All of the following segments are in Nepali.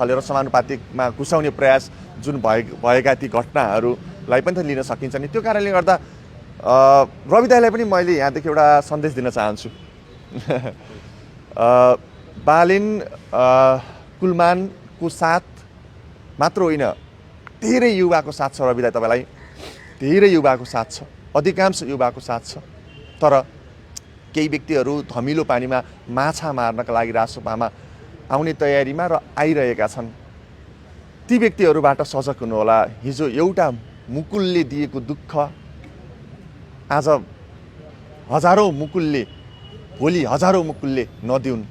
छलेर समानुपातिकमा घुसाउने प्रयास जुन भएका ती घटनाहरूलाई पनि त लिन सकिन्छ नि। त्यो कारणले गर्दा रवि दाइलाई पनि मैले यहाँदेखि एउटा सन्देश दिन चाहन्छु। बालिन कुलमानको साथ मात्र होइन, धेरै युवाको साथ छ रवि दाइ, तपाईँलाई धेरै युवाको साथ छ, अधिकांश युवाको साथ छ। तर केही व्यक्तिहरू धमिलो पानीमा माछा मार्नका लागि रासोपामा आउने तयारीमा र आइरहेका छन्। ती व्यक्तिहरूबाट सजग हुनुहोला। हिजो एउटा मुकुलले दिएको दुःख आज हजारौँ मुकुलले, भोलि हजारौँ मुकुलले नदिउन्,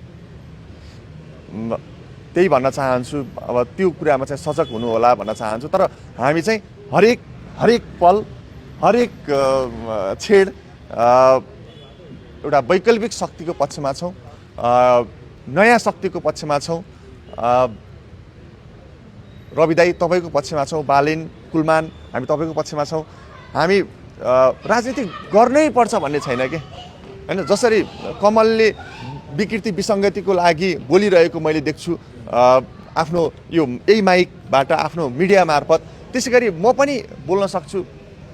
त्यही भन्न चाहन्छु। अब त्यो कुरामा चाहिँ सजग हुनुहोला भन्न चाहन्छु। तर हामी चाहिँ हरेक पल, हरेक छेड एउटा वैकल्पिक शक्तिको पक्षमा छौँ, नयाँ शक्तिको पक्षमा छौँ। रवि दाइ तपाईँको पक्षमा छौँ, बालिन कुलमान हामी तपाईँको पक्षमा छौँ। हामी राजनीति गर्नै पर्छ भन्ने छैन के, होइन। जसरी कमलले विकृति विसङ्गतिको लागि बोलिरहेको मैले देख्छु आफ्नो यही माइकबाट, आफ्नो मिडिया मार्फत, त्यसै गरी म पनि बोल्न सक्छु,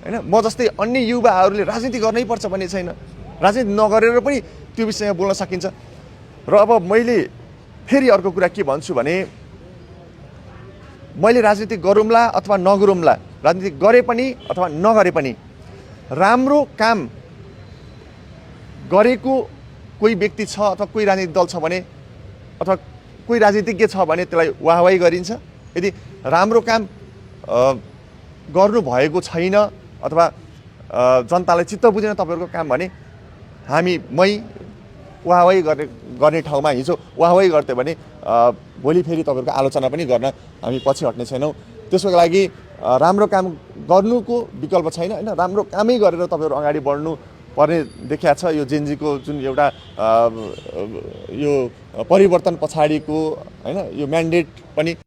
होइन। म जस्तै अन्य युवाहरूले राजनीति गर्नै पर्छ भन्ने छैन, राजनीति नगरेर पनि त्यो विषयमा बोल्न सकिन्छ। र अब मैले फेरि अर्को कुरा के भन्छु भने, मैले राजनीति गरौँला अथवा नगरौँला, राजनीति गरे पनि अथवा नगरे पनि राम्रो काम गरेको कोही व्यक्ति छ अथवा कोही राजनीतिक दल छ भने अथवा कोही राजनीतिज्ञ छ भने त्यसलाई वाहवाही गरिन्छ। यदि राम्रो काम गर्नुभएको छैन अथवा जनतालाई चित्त बुझेन तपाईँहरूको काम भने मै वाहवाही गर्ने ठाउँमा हिजो वाहवाही गर्थ्यो भने भोलि फेरि तपाईँहरूको आलोचना पनि गर्न हामी पछि हट्ने छैनौँ। त्यसको लागि राम्रो काम गर्नुको विकल्प छैन, होइन। राम्रो कामै गरेर तपाईँहरू अगाडि बढ्नु पर्ने देखिया छ। यो जेनजीको जुन एउटा यो परिवर्तन पछाडिको, होइन, यो म्यान्डेट पनि